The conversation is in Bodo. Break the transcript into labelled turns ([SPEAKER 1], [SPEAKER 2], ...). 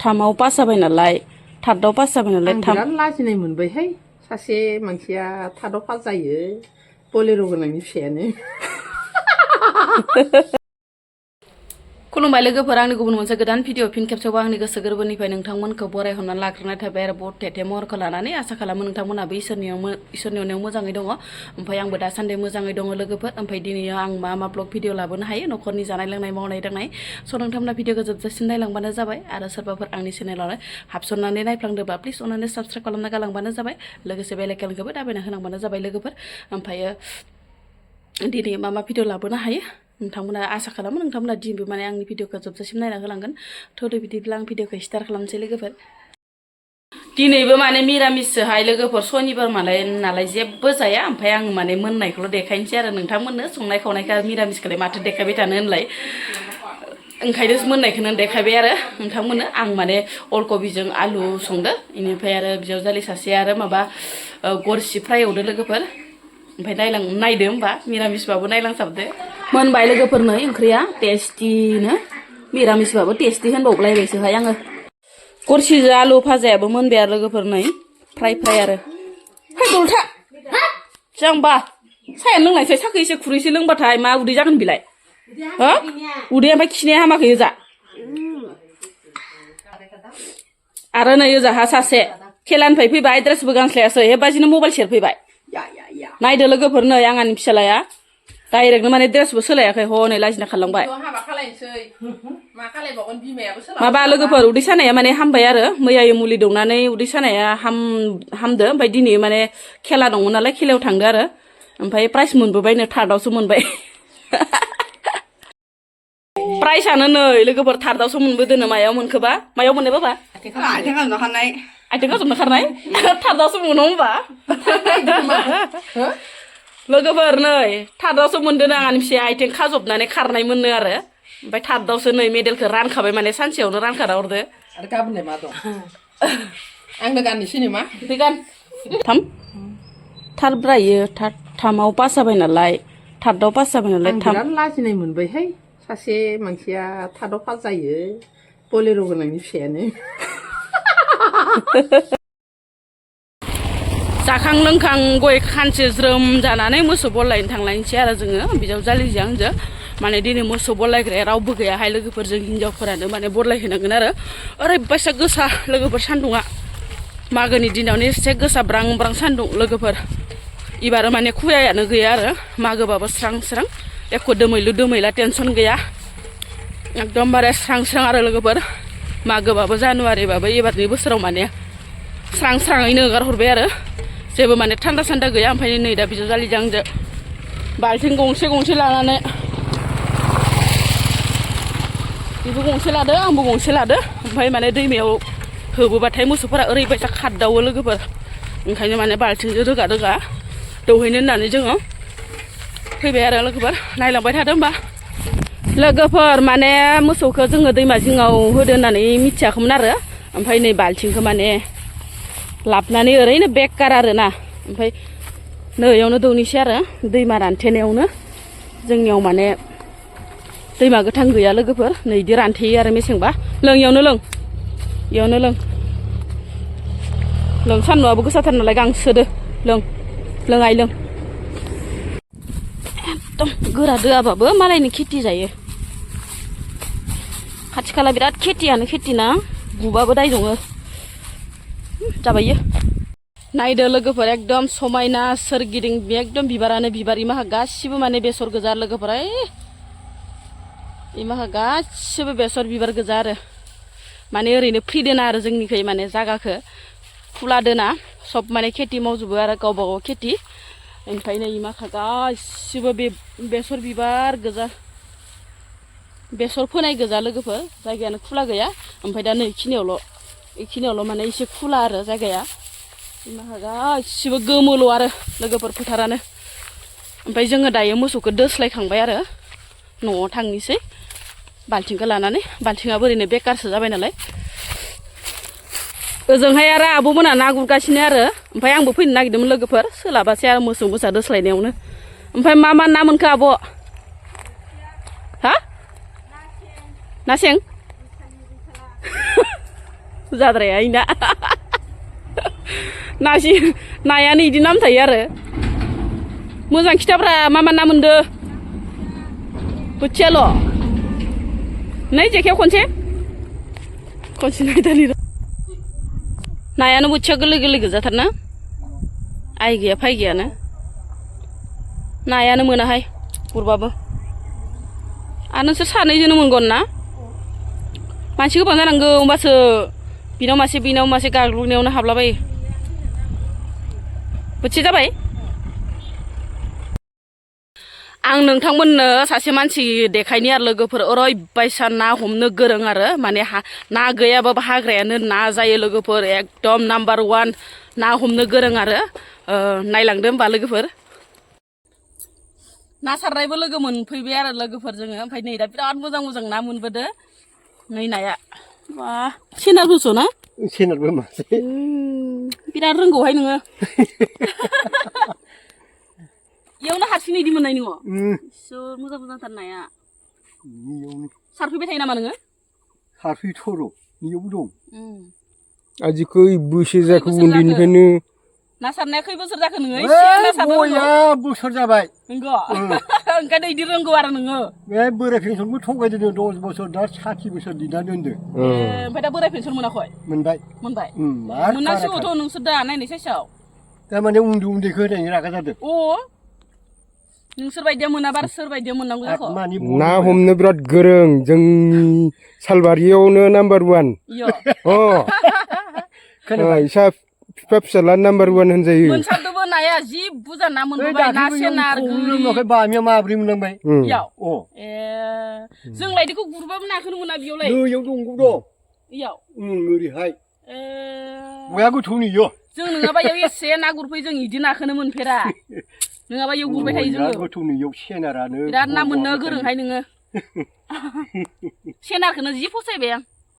[SPEAKER 1] थामाव पास जाबाय नालाय थार्दआव पास जाबाय नालाय
[SPEAKER 2] बिराद लाजिनाय मोनबायहाय सासे मानसिया थार्दआव पास जायो बलेर' गोनांनि फिसायानो
[SPEAKER 1] खुलुमबाय लोगोफोर आंनि गुबुन मोनसे गोदान भिडिअ फिन खेबसेयावबो आंनि गोसो गोरबोनिफ्राय नोंथांमोनखौ बरायहरनानै लाग्रोनाय थाबाय आरो बहुत थेथे महरखौ लानानै आसा खालामो नोंथांमोनाबो इसोरनि अननायाव मोजाङै दङ ओमफ्राय आंबो दासान्दि मोजाङै दङ लोगोफोर ओमफ्राय दिनै आं मा ब्लग भिडिअ लाबोनो हायो न'खरनि जानाय लोंनाय मावनाय दांनाय स' नोंथांमोना भिडिअखौ जोबजासिम नायलांबानो जाबाय आरो सोरबाफोर आंनि चेनेलाव हाबसननानै नायफ्लांदोंबा प्लिज अननानै साबस्क्राइब खालामना गालांबानो जाबाय लोगोसे बेल आइकनखौबो दाबायना होलांबानो जाबाय लोगोफोर ओमफ्रायो दिनै मा भिडिअ लाबोनो हायो नोंथांमोना आसा खालामो नोंथांमोना दिनैबो माने आंनि भिडिअखौ जोबजासिम नायना होलांगोन थ' बिदिब्ला आं भिडिअखौ स्टार्ट खालामनोसै लोगोफोर दिनैबो माने मिरामिससोहाय लोगोफोर सनिबार नालाय जेबो जाया ओमफ्राय आं माने मोननायखौल' देखायनोसै आरो नोंथांमोननो संनाय खावनायखौ मिरामिसखौलाय माथो देखायबाय थानो होनलाय ओंखायनो मोननायखौनो देखायबाय आरो नोंथांमोननो आं माने अलकबिजों आलु संदो बेनिफ्राय आरो बिजावजालि सासे आरो माबा गरसि फ्राय एवदो लोगोफोर ओमफ्राय नायदो होमबा मिरामिसबाबो नायलांसाबदो मोनबाय लोगोफोर नै ओंख्रिया टेस्टिनो मिरामिसबाबो टेस्टि होनबावलायबायसोहाय आङो गरसिजों आलु भाजायाबो मोनबाय आरो लोगोफोर नै फ्राय आरो है दलथा जांबा साया लोंनायसै साखै एसे खुरैसे लोंबाथाय मा उदै जागोन बिलाय हो उदैया ओमफ्राय खिनाया हामाखै ओजा आरो नै ओजाहा सासे खेलानिफ्राय फैबाय ड्रेसबो गानस्लायासै हेबाजिनो मबाइल सेरफैबाय नायदो लोगोफोर नै आंनि फिसालाया डाइरेक्टनो माने ड्रेसबो सोलायाखै हनै लाजिना खारलांबाय माबा लोगोफोर उदै सानाया माने हामबाय आरो मैया मुलि दौनानै उदै सानाया हामदो ओमफ्राय दिनै माने खेला दंमोन नालाय खेलायाव थांदो आरो ओमफ्राय प्राइज मोनबोबायनो थार्दआवसो मोनबाय प्राइजआनो नै लोगोफोर थार्दआवसो मोनबोदोनो मायाव मोनखोबा मायाव मोननाय बाबा आथिं गाजोबनो खारनाय थार्दआवसो मोनो होमबा लोगोफोर नै थार्दआवसो मोनदों आंनि फिसाया आथिं खाजबनानै खारनाय मोननो आरो ओमफ्राय थार्दआवसो नै मेडेलखौ रानखाबाय माने सानसेयावनो रानखाना हरदो
[SPEAKER 2] आरो गाबोनलाय मा दं आंनो गाननोसै नामा
[SPEAKER 1] गान थार्दब्रायो थार्दआव पास जाबाय नालाय थार्दआव पास जाबाय नालाय
[SPEAKER 2] बिराद लाजिनाय मोनबायहाय सासे मानसिया थार्दआव पास जायो बलेर' गोनांनि फिसायानो
[SPEAKER 1] जाखां लोंखां गय खानसे ज्रोम जानानै मोसौ बलायनो थांलायनोसै आरो जोङो बिजावजालिजों आंजों माने दिनै मोसौ बलायग्राया रावबो गैयाहाय लोगोफोरजों हिनजावफोरानो माने बलायहैनांगोन आरो ओरैबायसा गोसा लोगोफोर सान्दुङा मागोनि दिनावनो एसे गोसा ब्रां ब्रां सान्दुं लोगोफोर एबार माने खुयायानो गैया आरो मागोबाबो स्रां स्रां एख' दोमैला टेनसन गैया एकदमबारे स्रां आरो लोगोफोर मागोबाबो जानुवारिबाबो एबारनि बोसोराव माने स्राङैनो हगार हरबाय आरो जेबो माने थान्दा सान्दा गैया ओमफ्राय नै दा बिजावजालिजों आंजों बाल्थिं गंसे लानानै बेबो गंसे लादो आंबो गंसे लादो ओमफ्राय माने दैमायाव होबोबाथाय मोसौफोरा ओरैबायसा खारदावो लोगोफोर ओंखायनो माने बाल्थिंजों रोगा दौहैनो होननानै जोङो फैबाय आरो लोगोफोर नायलांबाय थादो होमबा लोगोफोर माने मोसौखौ जोङो दैमा जिङाव होदो होननानै मिथियाखैमोन आरो ओमफ्राय नै बाल्थिंखौ माने लाबनानै ओरैनो बेकार आरोना ओमफ्राय नैयावनो दौनोसै आरो दैमा रानथेनायावनो जोंनियाव माने दैमा गोथां गैया लोगोफोर नै बिदि रानथेयो आरो मेसेंबा इयावनो लों सान्दुंआबो गोसाथार नालाय गांसोदो लों एकदम गोरा दोआबाबो मालायनि खेथि जायो खाथि खाला बिराद खेथि ना गुबाबो दाय दङ जाबायो नायदो लोगोफोर एकदम समायना सोरगिदिं एकदम बिबारानो बिबार इमाहा गासिबो माने बेसर गोजा लोगोफोर इमाहा गासिबो बेसर बिबार गोजा आरो माने ओरैनो फ्रि दोना आरो जोंनिखै माने जागाखौ खुला दोना सब माने खेथि मावजोबो आरो गावबा गाव खेथि ओमफ्राय नै इमाखा गासिबो बे बेसर बिबार गोजा बेसर फोनाय गोजा लोगोफोर जायगायानो खुला गैया ओमफ्राय दा नै इखिनियावल' माने एसे खुला आरो जायगाया इमाहा गासिबो गोमोल' आरो लोगोफोर फोथारानो ओमफ्राय जोङो दायो मोसौखौ दोस्लायखांबाय आरो न'आव थांनोसै बाल्थिंखौ लानानै बाल्थिङाबो ओरैनो बेकारसो जाबाय नालाय ओजोंहाय आरो आब'मोना ना गुरगासिनो आरो ओमफ्राय आंबो फैनो नागिरदोंमोन लोगोफोर सोलाबासै आरो मोसौ मोसा दोस्लायनायावनो ओमफ्राय मा ना मोनखो आब' हा ना सें जाद्राया इना नायानो इदि नाम थायो आरो मोजां खिथाब्रा मा ना मोनदो बोथियाल' नै जेखायाव खनसे नायदानि नायानो बोथिया गोरलै गोरलै गोजाथारना आइ गैया फाइ गैयानो नायानो मोनाहाय गुरबाबो आरो नोंसोर सानैजोंनो मोनगोन ना मानसि गोबां जानांगौ होमबासो बिनाव मासे गाग्लुंनायावनो हाबलाबायो बोथिया जाबाय आं नोंथांमोननो सासे मानसि देखायनि आरो लोगोफोर ओरैबायसा ना हमनो गोरों आरो माने ना गैयाबाबो हाग्रायानो ना जायो लोगोफोर एकदम नाम्बार 1 ना हमनो गोरों आरो नायलांदो होमबा लोगोफोर ना सारनायबो लोगो मोनफैबाय आरो लोगोफोर जोङो ओमफ्राय नै दा बिराद मोजां ना मोनबोदो नै नाया बा सेनारबोसो ना
[SPEAKER 2] सेनारबो मासे
[SPEAKER 1] बिराद रोंगौहाय नोङो इयावनो हारसिं इदि मोननाय नोङो इसोर मोजांथार नाया सारफैबाय थायो नामा नोङो
[SPEAKER 2] सारफैथ'र' इयावबो दं
[SPEAKER 3] आजिखै बोसोर जाखो उन्दैनिफ्रायनो
[SPEAKER 1] ना सारनाया खै बोसोर जाखो नोङो एसे ना सारनो
[SPEAKER 2] बोसोर जाबाय
[SPEAKER 1] नंगौ ओंखायनो इदि रोंगौ आरो नोङो
[SPEAKER 2] बे बोराय पेन्सनबो थगायदों 10 बोसोर दा 60 बोसोर दिना दोनदो
[SPEAKER 1] ओमफ्राय दा बोराय पेन्सन मोनाखै
[SPEAKER 2] मोनबाय
[SPEAKER 1] मोनांसिगौथ' नोंसोर दा नायनाय साइसआव
[SPEAKER 2] थारमाने उन्दैखौ होनायनि रागा जादों
[SPEAKER 1] नोंसोर बायदिया मोनाबा सोर बायदिया मोननांगौ जाखो
[SPEAKER 3] ना हमनो बिराद गोरों जोंनि सालबारियावनो नाम्बार 1 इसा बिफा फिसाला नाम्बार 1 होनजायो
[SPEAKER 1] मोनसारदोबो नाया जि बुरजा ना मोनबोबाय ना सेनार गोरि
[SPEAKER 2] बामिया माब्रै मोनलांबाय
[SPEAKER 1] इयाव जोंलाय बेखौ गुरबाबो नाखौनो मोना बेयावलाय
[SPEAKER 2] इयाव दंग' दं
[SPEAKER 1] इयाव
[SPEAKER 2] ओरैहाय बया गोथौनि इयो
[SPEAKER 1] जों नङाबा इयाव एसे ना गुरफै जों इदि नाखौनो मोनफेरा नङाबा इयाव गुरबाय थायो जोङो
[SPEAKER 2] गोथौनि इयाव सेनारानो
[SPEAKER 1] बिराद ना मोननो गोरोंहाय नोङो सेनारखौनो जि फसायबाय आं